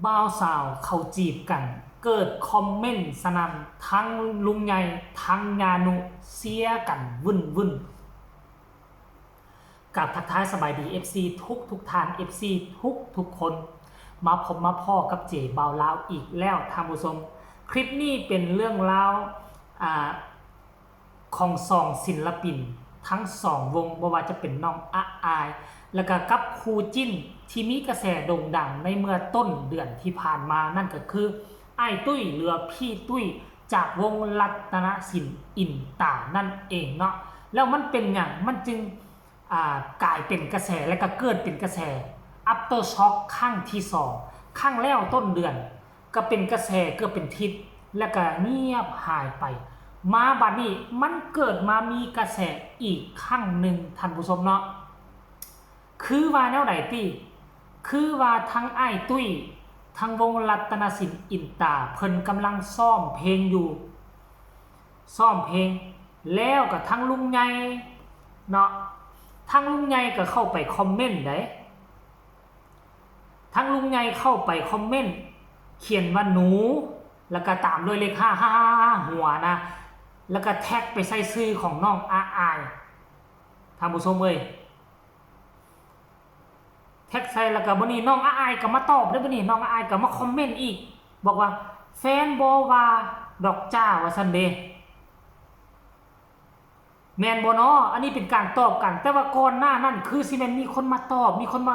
ບ່າວສາວເຂົາຈີບກັນ ເກີດຄອມເມັນສະໜ່ຳ ທັງລຸງໃຫຍ່ ທັງຍານຸ ເຊຍກັນວຶ່ນໆ. ກາບທັກທາຍສະບາຍດີ ເອັຟຊີ ທຸກໆທ່ານ ເອັຟຊີ ທຸກໆຄົນ ມາພົບມາພໍ້ກັບເຈບ່າວລາວອີກແລ້ວທ່ານຜູ້ຊົມ. ຄລິບນີ້ເປັນເລື່ອງລາວ ອາ ຂອງສອງສິນລະປິນທັງສອງວົງ ບໍ່ວ່າຈະເປັນນ້ອງອະອາຍ ແລະກະກັບຄູ່ຈິ້ນທີ່ມີກະແສໂດ່ງດັງໃນເມື່ອຕົ້ນເດືອນທີ່ຜ່ານມາ ນັ້ນກະຄືອ້າຍຕຸ້ຍ ຫຼືວ່າພີ່ຕຸ້ຍ ຈາກວົງລັດຕະນະສິນອິນຕານັ້ນເອງເນາະ. ແລ້ວມັນເປັນຫຍັງມັນຈຶ່ງ ອາ ກາຍເປັນກະແສ ແລະກະເກີດເປັນກະແສ aftershock ຄັ້ງທີສອງ? ຄັ້ງແລ້ວຕົ້ນເດືອນ ກະເປັນກະແສເກືອບເປັນທິດ ແລະກະງຽບຫາຍໄປ. ມາບາດນີ້ມັນເກີດມາມີກະແສອີກຄັ້ງໜຶ່ງທ່ານຜູ້ຊົມເນາະ. ຄືວ່າແນວໃດຕິ? ຄືວ່າທັງອ້າຍຕຸ້ຍ ທັງວົງລັດຕະນະສິນອິນຕາ ເພິ່ນກຳລັງຊ້ອມເພງຢູ່ ຊ້ອມເພງ ແລ້ວກະທັງລຸງໃຫຍ່ເນາະ ທັງລຸງໃຫຍ່ກະເຂົ້າໄປຄອມເມັນໃດ ທັງລຸງໃຫຍ່ເຂົ້າໄປຄອມເມັນ ຂຽນວ່າໜູ ແລະກະຕາມດ້ວຍເລກຫ້າ ຫ້າ ຫ້າ ຫົວນະ ແລະກະແທັກໄປໃສ່ຊື່ຂອງນ້ອງອະອາຍ ທ່ານຜູ້ຊົມເອີຍ. ແທັກໃສ່ ແລ້ວກະບາດນີ້ນ້ອງອາອາຍກະມາຕອບເດ້ ບາດນີ້ນ້ອງອາອາຍກະມາຄອມເມັນອີກ ບອກວ່າ ແຟນບໍ່ວ່າດອກຈ້າ ວ່າຊັ້ນເດ້ ແມ່ນບໍ່ນໍ? ອັນນີ້ເປັນການຕອບກັນ ແຕ່ວ່າກ່ອນໜ້ານັ້ນຄືຊິແມ່ນມີຄົນມາຕອບ ມີຄົນມາ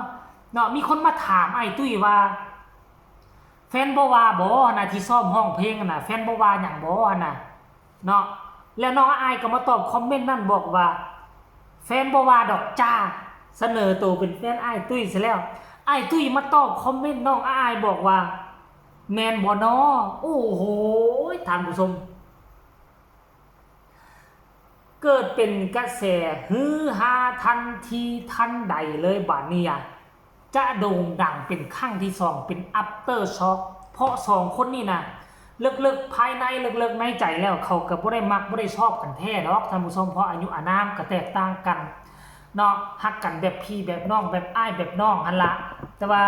ເນາະ ມີຄົນມາຖາມອ້າຍຕຸ້ຍວ່າ ແຟນບໍ່ວ່າບໍ່ຫັ້ນນະ ທີ່ຊ້ອມຮ້ອງເພງຫັ້ນນະ ແຟນບໍ່ວ່າຫຍັງບໍ່ຫັ້ນນະ ເນາະ ແລ້ວນ້ອງອາອາຍກໍມາຕອບຄອມເມັນນັ້ນບອກວ່າ ແຟນບໍ່ວ່າດອກຈ້າ ສະເໜີໂຕເປັນແຟນອ້າຍຕຸ້ຍຊະແລ້ວ. ອ້າຍຕຸ້ຍມາຕອບຄອມເມັນນ້ອງອາອາຍບອກວ່າ ແມ່ນບໍ່ນໍ? ໂອ້ໂຫ ທ່ານຜູ້ຊົມ ເກີດເປັນກະແສຮືຮາທັນທີທັນໃດເລີຍບາດນີ້ອະ ຈະໂດ່ງດັງເປັນຄັ້ງທີສອງ ເປັນ aftershock ເພາະສອງຄົນນີ້ນະ ເລິກໆພາຍໃນ ເລິກໆໃນໃຈແລ້ວ ເຂົາກະບໍ່ໄດ້ມັກບໍ່ໄດ້ຊອບກັນແທ້ດອກທ່ານຜູ້ຊົມ ເພາະອາຍຸອານາມກະແຕກຕ່າງກັນເນາະ ຮັກກັນແບບພີ່ແບບນ້ອງ ແບບອ້າຍແບບນ້ອງຫັ້ນລະ ແຕ່ວ່າ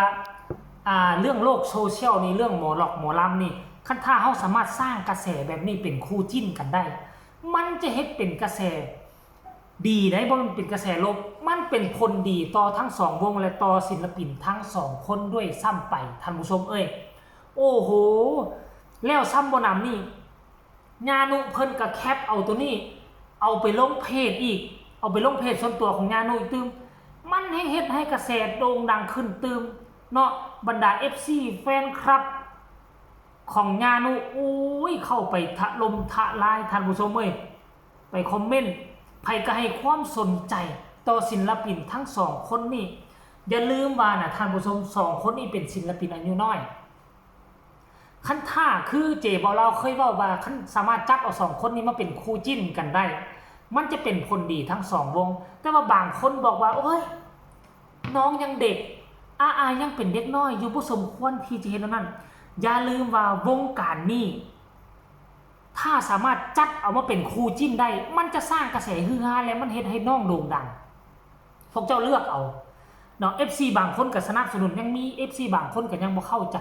ອ່າ ເລື່ອງໂລກໂຊຊຽວນີ້ ເລື່ອງໝໍລັອກໝໍລຳນີ້ ຄັນຖ້າເຮົາສາມາດສ້າງກະແສແບບນີ້ເປັນຄູ່ຈິ້ນກັນໄດ້ ມັນຈະເຮັດເປັນກະແສດີໃດ໋ ບໍ່ແມ່ນເປັນກະແສລົບ ມັນເປັນຜົນດີຕໍ່ທັງສອງວົງ ແລະ ຕໍ່ສິນລະປິນທັງສອງຄົນດ້ວຍຊ້ຳໄປ ທ່ານຜູ້ຊົມເອີຍ ໂອ້ໂຫ ແລ້ວຊ້ຳບໍ່ໜຳນີ້ ຍານຸເພິ່ນກະແຄັບເອົາໂຕນີ້ ເອົາໄປລົງເພຈອີກ ເອົາໄປລົງເພຈສ່ວນຕົວຂອງຍານຸອີກຕື່ມ ມັນແຮ່ງເຮັດໃຫ້ກະແສໂດ່ງດັງຂຶ້ນຕື່ມເນາະ ບັນດາເອັຟຊີ ແຟນຄລັບ ຂອງຍານຸ ໂອ້ຍ ເຂົ້າໄປຖະຫຼົ່ມທະລາຍ ທ່ານຜູ້ຊົມເອີຍ ໄປຄອມເມັນ ໃຜກະໃຫ້ຄວາມສົນໃຈຕໍ່ສິນລະປິນທັງສອງຄົນນີ້. ຢ່າລືມວ່ານະທ່ານຜູ້ຊົມ ສອງຄົນນີ້ເປັນສິນລະປິນອາຍຸນ້ອຍ ຄັນຖ້າຄືເຈບໍ່ລາວເຄີຍເວົ້າວ່າ ຄັນສາມາດຈັບເອົາສອງຄົນນີ້ມາເປັນຄູ່ຈິ້ນກັນໄດ້ ມັນຈະເປັນຜົນດີທັງສອງວົງ ແຕ່ວ່າບາງຄົນບອກວ່າ ໂອ້ຍ ນ້ອງຍັງເດັກ ອາອາຍຍັງເປັນເດັກນ້ອຍຢູ່ ບໍ່ສົມຄວນທີ່ຈະເຮັດແນວນັ້ນ. ຢ່າລືມວ່າວົງການນີ້ ຖ້າສາມາດຈັດເອົາມາເປັນຄູ່ຈິ້ນໄດ້ ມັນຈະສ້າງກະແສຮືຮາ ແລະ ມັນເຮັດໃຫ້ນ້ອງໂດ່ງດັງ ພວກເຈົ້າເລືອກເອົາເນາະ ເອັຟຊີບາງຄົນກະສະໜັບສະໜູນ ຍັງມີເອັຟຊີບາງຄົນກະຍັງບໍ່ເຂົ້າໃຈ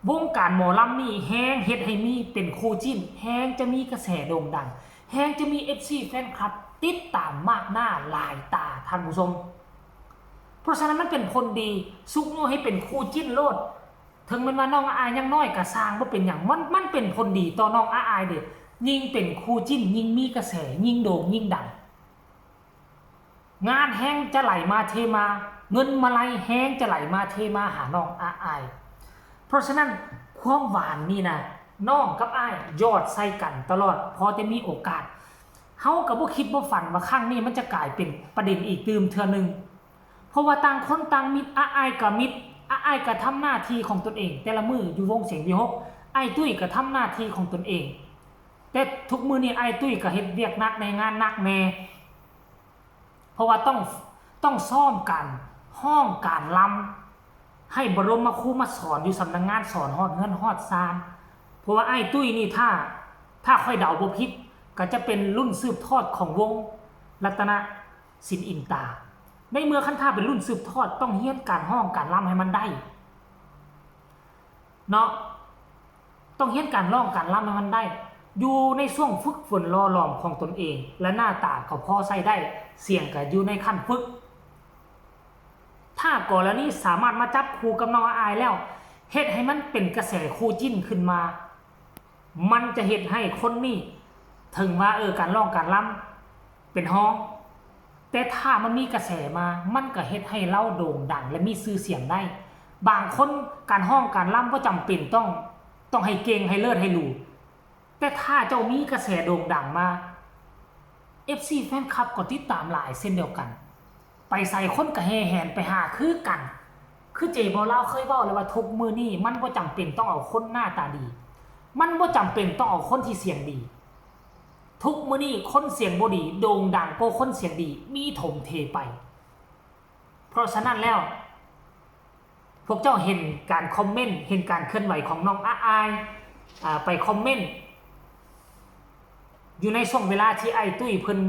ວົງການໝໍລຳນີ້ແຮ່ງເຮັດໃຫ້ມີເປັນຄູ່ຈິ້ນ ແຮ່ງຈະມີກະແສໂດ່ງດັງ ແຮ່ງຈະມີເອັຟຊີແຟນຄລັບຕິດຕາມມາກໜ້າຫຼາຍຕາ ທ່ານຜູ້ຊົມ ເພາະສະນັ້ນມັນເປັນຜົນດີ ຊຸກຍູ້ໃຫ້ເປັນຄູ່ຈິ້ນໂລດ ເຖິງແມ່ນວ່ານ້ອງອາອາຍຍັງນ້ອຍກະຊ່າງ ບໍ່ເປັນຫຍັງ ມັນ ມັນເປັນຜົນດີຕໍ່ນ້ອງອາອາຍເດ້ ຍິ່ງເປັນຄູ່ຈິ້ນ ຍິ່ງມີກະແສ ຍິ່ງໂດ່ງ ຍິ່ງດັງ ງານແຮ່ງຈະໄຫຼມາເທມາ ເງິນມາໄລແຮ່ງຈະໄຫຼມາເທມາຫານ້ອງອາອາຍ ເພາະສະນັ້ນ ຄວາມຫວານນີ້ນະ ນ້ອງກັບອ້າຍຢອດໃສ່ກັນຕະຫຼອດ ພໍແຕ່ມີໂອກາດ ເຮົາກະບໍ່ຄິດບໍ່ຝັນວ່າຄັ້ງນີ້ມັນຈະກາຍເປັນປະເດັນອີກຕື່ມເທື່ອໜຶ່ງ ເພາະວ່າຕ່າງຄົນຕ່າງມິດ ອາອາຍກະມິດ ອາອາຍກະທຳໜ້າທີ່ຂອງຕົນເອງ ແຕ່ລະມື້ຢູ່ວົງສຽງວີຫົກ ອ້າຍຕຸ້ຍກະທຳໜ້າທີ່ຂອງຕົນເອງ ແຕ່ທຸກມື້ນີ້ອ້າຍຕຸ້ຍກະເຮັດວຽກໜັກແດ່ ງານໜັກແດ່ ເພາະວ່າຕ້ອງ ຕ້ອງຊ້ອມການຮ້ອງການລຳ ໃຫ້ບະລົມມະຄູມາສອນຢູ່ສຳນັກງານ ສອນຮອດເຮືອນຮອດຊານ ເພາະວ່າອ້າຍຕຸ້ຍນີ້ ຖ້າ ຖ້າຂ້ອຍເດົາບໍ່ຜິດ ກະຈະເປັນລຸ້ນສືບທອດຂອງວົງລັດຕະນະສິນອິນຕາ ໃນເມື່ອຄັນຖ້າເປັນລຸ້ນສືບທອດ ຕ້ອງຮຽນການຮ້ອງການລຳໃຫ້ມັນໄດ້. ເນາະ ຕ້ອງຮຽນການຮ້ອງການລຳໃຫ້ມັນໄດ້ ຢູ່ໃນຊ່ວງຝຶກຝົນຫຼໍ່ຫຼອມຂອງຕົນເອງ ແລະ ໜ້າຕາກໍພໍໃຊ້ໄດ້ ສຽງກໍຢູ່ໃນຂັ້ນຝຶກ. ຖ້າກໍລະນີສາມາດມາຈັບຄູ່ກັບນ້ອງອາອາຍແລ້ວ ເຮັດໃຫ້ມັນເປັນກະແສຄູ່ຈິ້ນຂຶ້ນມາ ມັນຈະເຮັດໃຫ້ຄົນນີ້ ເຖິງວ່າ ເອີ ການຮ້ອງການລຳເປັນຮອງ ແຕ່ຖ້າມັນມີກະແສມາ ມັນກໍເຮັດໃຫ້ລາວໂດ່ງດັງ ແລະ ມີຊື່ສຽງໄດ້. ບາງຄົນການຮ້ອງການລຳບໍ່ຈຳເປັນຕ້ອງ ຕ້ອງໃຫ້ເກັ່ງ ໃຫ້ເລີດ ໃຫ້ຫຼູ ແຕ່ຖ້າເຈົ້າມີກະແສໂດ່ງດັງມາ ເອັຟຊີ ແຟນຄລັບກໍຕິດຕາມຫຼາຍເຊັ່ນດຽວກັນ ໄປໃສຄົນກໍແຫ່ແຫນໄປຫາຄືກັນ. ຄືເຈບໍ່ລາວເຄີຍເວົ້າແລ້ວວ່າ ທຸກມື້ນີ້ມັນບໍ່ຈຳເປັນຕ້ອງເອົາຄົນໜ້າຕາດີ ມັນບໍ່ຈຳເປັນຕ້ອງເອົາຄົນທີ່ສຽງດີ ທຸກມື້ນີ້ຄົນສຽງບໍ່ດີໂດ່ງດັງກວ່າຄົນສຽງດີມີຖົມເທໄປ. ເພາະສະນັ້ນແລ້ວ ພວກເຈົ້າເຫັນການຄອມເມັນ ເຫັນການເຄື່ອນໄຫວຂອງນ້ອງອາອາຍ ອາ ໄປຄອມເມັນຢູ່ໃນຊ່ວງເວລາທີ່ອ້າຍຕຸ້ຍເພິ່ນ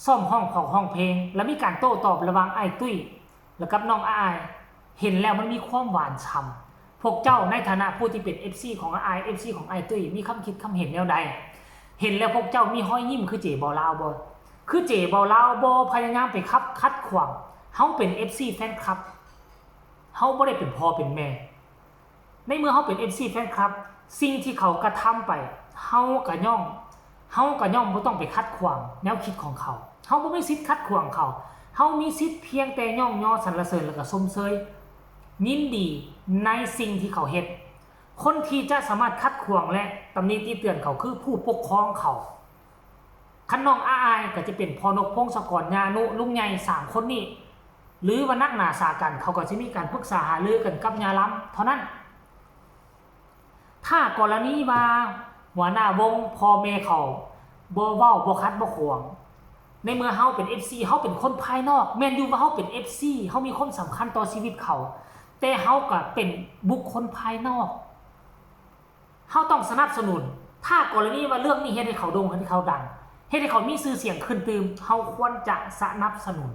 ຊ້ອມຮ້ອງຂອງຮ້ອງເພງ ແລະ ມີການໂຕ້ຕອບລະຫວ່າງອ້າຍຕຸ້ຍ ແລະ ກັບນ້ອງອາອາຍ ເຫັນແລ້ວມັນມີຄວາມຫວານຊ່ຳ. ພວກເຈົ້າໃນຖານະຜູ້ທີ່ເປັນເອັຟຊີຂອງອາອາຍ ເອັຟຊີຂອງອ້າຍຕຸ້ຍ ມີຄຳຄິດຄຳເຫັນແນວໃດ? ເຫັນແລ້ວພວກເຈົ້າມີຮອຍຍິ້ມຄືເຈບໍ່ລາວບໍ່? ຄືເຈບໍ່ລາວບໍ່ພະຍາຍາມໄປຂັບ ຂັດຂວາງ? ເຮົາເປັນເອັຟຊີແຟນຄລັບ ເຮົາບໍ່ໄດ້ເປັນພໍ່ເປັນແມ່. ໃນເມື່ອເຮົາເປັນເອັຟຊີແຟນຄລັບ ສິ່ງທີ່ເຂົາກະທຳໄປ ເຮົາກະຍ່ອມ ເຮົາກະຍ່ອມບໍ່ຕ້ອງໄປຂັດຂວາງແນວຄິດຂອງເຂົາ. ເຮົາບໍ່ມີສິດຂັດຂວາງເຂົາ. ເຮົາມີສິດພຽງແຕ່ຍ້ອງຍໍສັນລະເສີນ ແລະ ກະຊົມເຊີຍ ຍິນດີໃນສິ່ງທີ່ເຂົາເຮັດ. ຄົນທີ່ຈະສາມາດຂັດຂວາງ ແລະ ຕຳໜິຕິເຕືອນເຂົາ ຄືຜູ້ປົກຄອງເຂົາ. ຄັນນ້ອງອາອາຍກໍຈະເປັນພໍ່ນົກ ພົງສະກອນ ຍ່ານຸ ລຸງໃຫຍ່ ສາມຄົນນີ້ ຫຼືວ່າໜັກໜາສາກັນ ເຂົາກໍຈະມີການປຶກສາຫາລືກັນກັບຍ່າລຳເທົ່ານັ້ນ. ຖ້າກໍລະນີວ່າຫົວໜ້າວົງ ພໍ່ແມ່ເຂົາບໍ່ເວົ້າ ບໍ່ຂັດບໍ່ຂວາງ ໃນເມື່ອເຮົາເປັນເອັຟຊີ ເຮົາເປັນຄົນພາຍນອກ ແມ່ນຢູ່ວ່າເຮົາເປັນເອັຟຊີ ເຮົາມີຄວາມສຳຄັນຕໍ່ຊີວິດເຂົາ ແຕ່ເຮົາກໍເປັນບຸກຄົນພາຍນອກ. ເຮົາຕ້ອງສະໜັບສະໜູນ. ຖ້າກໍລະນີວ່າເລື່ອງນີ້ເຮັດໃຫ້ເຂົາໂດ່ງ ເຮັດໃຫ້ເຂົາດັງ ເຮັດໃຫ້ເຂົາມີຊື່ສຽງຂຶ້ນຕື່ມ ເຮົາຄວນຈະສະໜັບສະໜູນ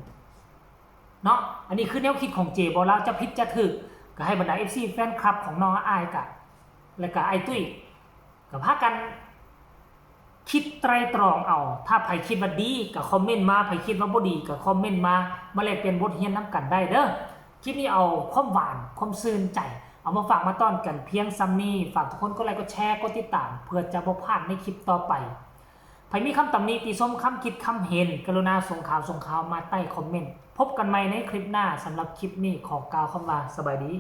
ເນາະ. ອັນນີ້ຄືແນວຄິດຂອງເຈບໍ່ລາວ ຈະຜິດຈະຖືກ ກໍໃຫ້ບັນດາເອັຟຊີແຟນຄລັບຂອງນ້ອງອາອາຍກະ ແລະ ກະອ້າຍຕຸ້ຍ ກໍພາກັນ ຄິດໄຕຣຕຣອງເອົາ. ຖ້າໃຜຄິດວ່າດີກໍຄອມເມັນມາ ໃຜຄິດວ່າບໍ່ດີກໍຄອມເມັນມາ ມາແລກປ່ຽນບົດຮຽນນຳກັນໄດ້ເດີ. ຄລິບນີ້ເອົາຄວາມຫວານ ຄວາມຊື່ນໃຈ ເອົາມາຝາກມາຕ້ອນກັນພຽງສ່ຳນີ້. ຝາກທຸກຄົນກົດໄລ ກົດແຊ ກົດຕິດຕາມ ເພື່ອຈະບໍ່ພາດໃນຄລິບຕໍ່ໄປ. ໃຜມີຄຳຕຳໜິຕິຊົມ ຄຳຄິດຄຳເຫັນ ກະລຸນາສົ່ງຂ່າວ ສົ່ງຂ່າວມາໃຕ້ຄອມເມັນ. ພົບກັນໃໝ່ໃນຄລິບໜ້າ. ສຳລັບຄລິບນີ້ຂໍກ່າວຄຳວ່າ ສະບາຍດີ.